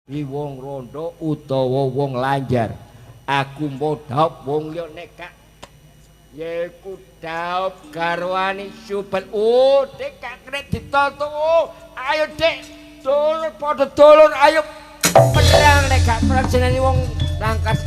Di wong rondo utawa wong lanjar. Aku mbodhop wong liya nek gak yaiku daup garwane Subal. Oh, Dek, gak kena ditoto. Oh, ayo Dek, dulur padha dulur, ayo perang nek gak perang jenenge wong Rangkas